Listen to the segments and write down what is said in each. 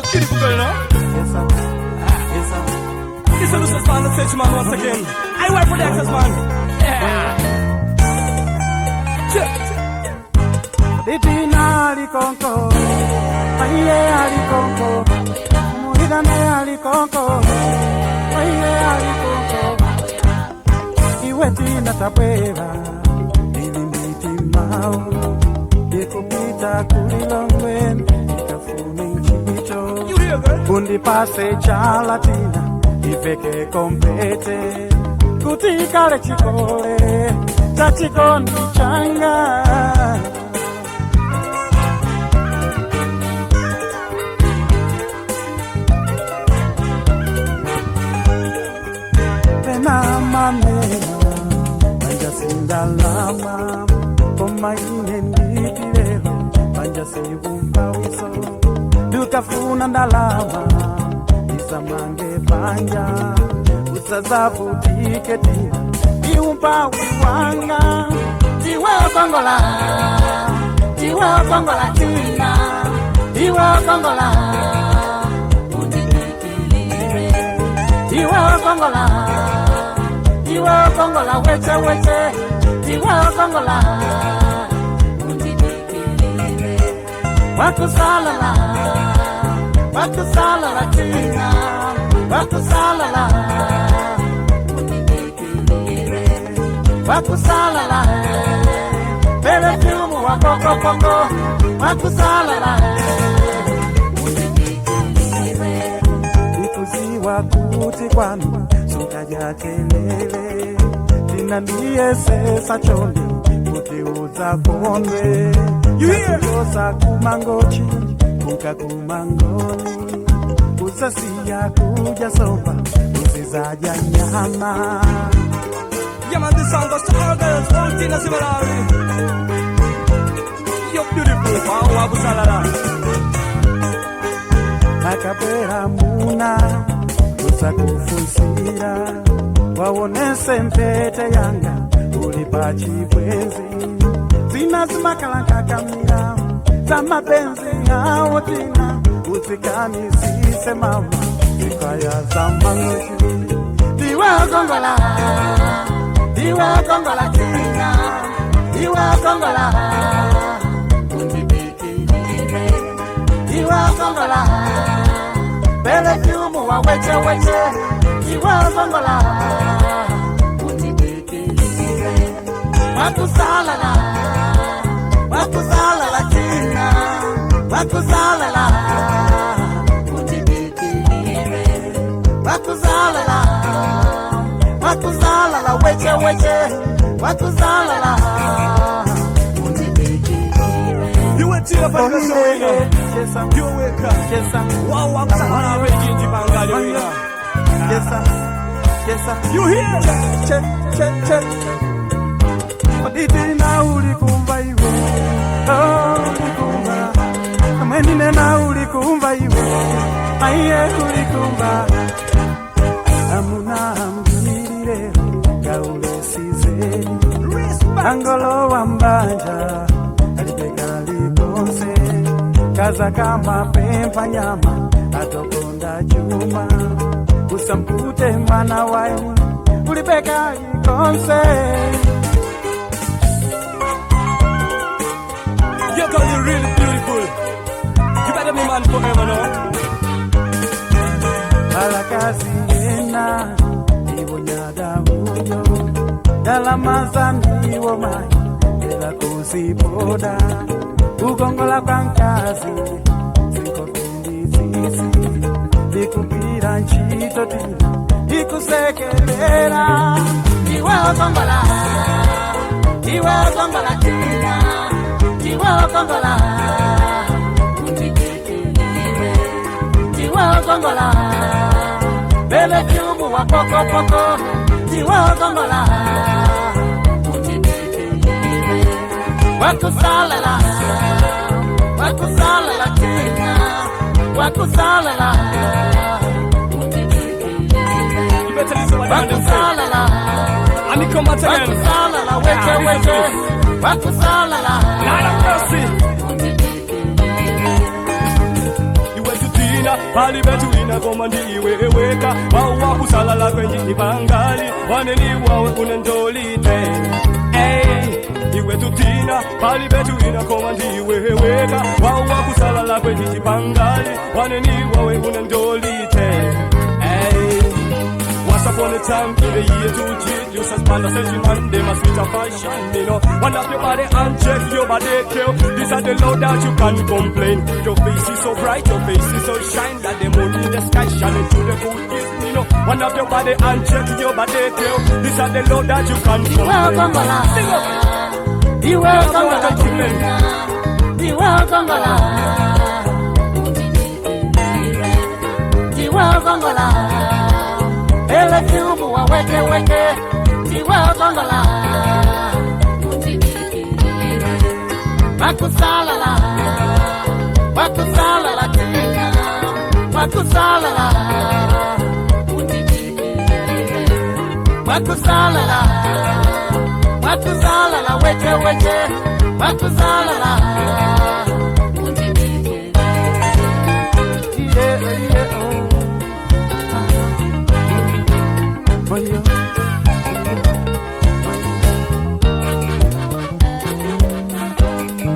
You're beautiful girl, no? Yes, sir. Yes, sir. This is Lucius Band, the stage man once again. I work for the actors, man. Yeah. Check. Litina alikonko, aiye alikonko, muhidane alikonko, aiye alikonko. Iwe tina tabwera, ilimitimao, ikupita kulilongwe, ikafune nchito. You hear, girl? Undipase chala tina, iveke kompete, kutikale chikole, chachikondi changa. Manena banja sindalama koma ine nditilelo banja siwumbawiso ndukafuna ndalama izamange banja usazavutike tina iumbawi wanga tiwe kongola tiwe kongola tina iwe kongola unditikilire iwe kongola iwe kongola weche weche iwe kongola unditikilire wakusalala wakusalala tina wakusalala unditikilire wakusalala bele fyumu wakokopoko wakusalala unditikilire ikuziwa kuti kwanu sukajatelele tina ndiye sesa chonde kuti udzakondwe yosa kumangochi kuka kumangoni usasiya kudya sopa usizaja nyama. Yeah man, this song goes to all girls, all Tina Zimalari. You're beautiful, wow, wakusalala. Akapera muna usakufusira waonese mpete yanga uli pachibwenzi zina zimakalakakamira za mapenzi yao tina usikanisise mama zikaya za mangochi diwe kongola diwe kongola tina diwe kongola undibikilire diwe kongola bele fyumu wa weche weche iwe kongola unditikilire wakusalala wakusalala tina wakusalala unditikilire wakusalala wakusalala weche weche wakusalala unditikilire You wait till you find the song, you wake up. Yes, sir. Wow, wakusalala reji bangali, you know. Yes, sir. Yes, sir. You hear? Che, che, che. Oditina ulikumva iwe. Oh, ulikumva. Amweni nena ulikumva iwe. Aiye ulikumva. Amuna amgirire gaule sizeni. Respect. Angolo wambanja alibeka likonse. Kaza kama pempa nyama atokonda chuma. Usampute mwana waini ulibeka likonse. Your girl, you're really beautiful. You better be man forever, no? Alakazi yena ibonyada huyo dalamaza ndiwo mai ela kuzipoda ugongola kwa nkazi zikopindizisi likupira nchito tina ikusekelera iwe okongola iwe okongola tina iwe okongola unditikilire iwe okongola bele fyumu wa pokopoko iwe okongola unditikilire wakusalala wakusalala tina wakusalala unditikilire You better listen what I'm saying. wakusalala And me come back again. wakusalala weche weche wakusalala Lord have mercy. You went to Tina, Palibe wina koma ndiwe weka. Wawa kusalala kwenye ipangali. Waneliwawe unendolite. Hey, iwe tutina. Palibe wina koma ndiwe weka. Wawa kusalala kwenye ipangali. Waneliwawe unendolite. Hey. Once upon a time in the year 2G, you suspend a session and they must switch a fashion, you know. One up your body and check your body kill. These are the load that you can't complain. Your face is so bright, your face is so shine that the moon in the sky shining to the good kiss, you know. One up your body and check your body kill. These are the load that you can't Iwe complain. okongola. Sing up. Iwe okongola. Iwe okongola. Iwe okongola. Ele kiumu wa weke weke. Iwe okongola. Wakusalala. Wakusalala tina. Wakusalala. Wakusalala. Wakusalala weke weke. Wakusalala. Yeah, oh. Oh, yeah.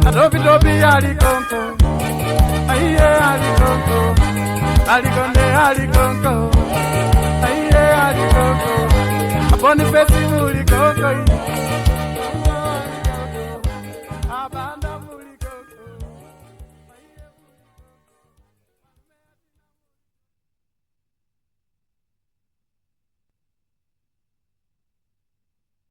Adobi dobi alikonko. Aiye alikonko. Alikonde alikonko. Aiye alikonko. Boniface mulikonko.